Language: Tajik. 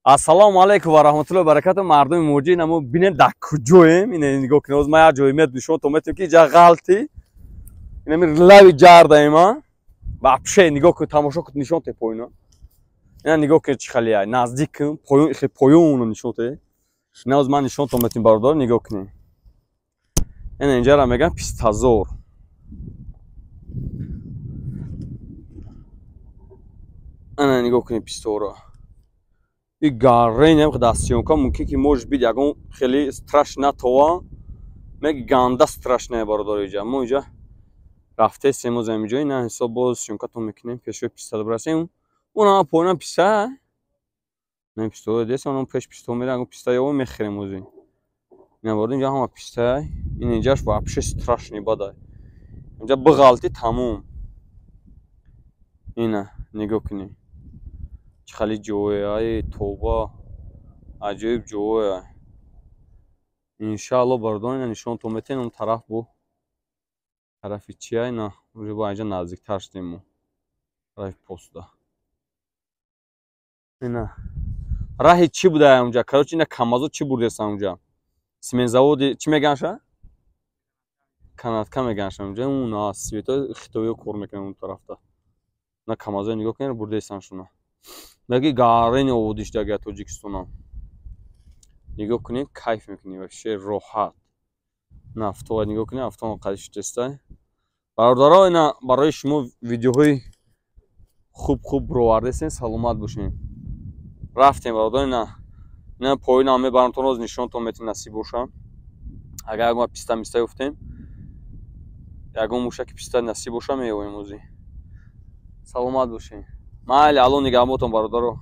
Ассалому алайкум ва раҳматуллоҳи ва баракатуҳ. Мардуми муҳоҷир, ина мо бинед, дар куҷоем. Ина нигоҳ кунед, ҳозир ман як ҷое мед нишон то метавем, ки иҷа ғалти. Инами лави ҷардаем, а вообще нигоҳ кун, тамошо кун, нишон те поёна. Ина нигоҳ кунед, чӣ хеле наздик кун, поён, хе поёнро нишон те. Ина ҳозир ман нишон то метавем, бародар, нигоҳ кунед. Ина инҷаро мегӯям пистазор. Ана нигоҳ кунед писторо. И гаррен дар съёмка мумкин ки, может быть, ягон хеле страшно натова, меги ганда страшное, бародар. Иҷа мо иҷа рафтесем, оз ҳамиҷо ина ҳисоб боз съёмкатон мекунем. Пешои писта бирасем, унама поёнам писта, ина писторо десем, онам пеш писто мерем, ягон писта ёбем, мехӯрем ози. Ина бародар, инҷа ҳама писта. Ин инҷаш вообще страшный бадай, инҷа биғалти, тамом. Ина нигоҳ кунед, чӣ хеле ҷое, ай тоба, аҷоиб ҷое. Иншаалло, бародар, ина нишонтон метавем. Он тараф бо тарафи чия, ина уже бо инҷа наздиктар шудем мо тарафи поста. Ина раҳи чӣ буда унҷа? Короче, ина камазо чӣ бурдесан унҷа, сементзаводи чӣ меганша, канатка меганша унҷа. Уна свето хитоиё кор мекунанд он тарафта. На камазо нигоҳ кунед, бурдесан шуна. Меги гарени оводиштага Тоҷикистонам. Нигоҳ кунед, кайф мекунед, вообще роҳат. На автоба нигоҳ кунед, автоба қади шудеста. Бародаро, ина барои шумо видеоҳои хуб хуб бировардесем, саломат бошед. Рафтем, бародар, ина. Ина поёнам мебарам, то роз нишонтон метин, насиб боша. Агар ягон писта миста ёфтем, ягон мушаки писта насиб боша, меёвем ози. Саломат бошед. Майли, Алло нигаҳботон, бародаро.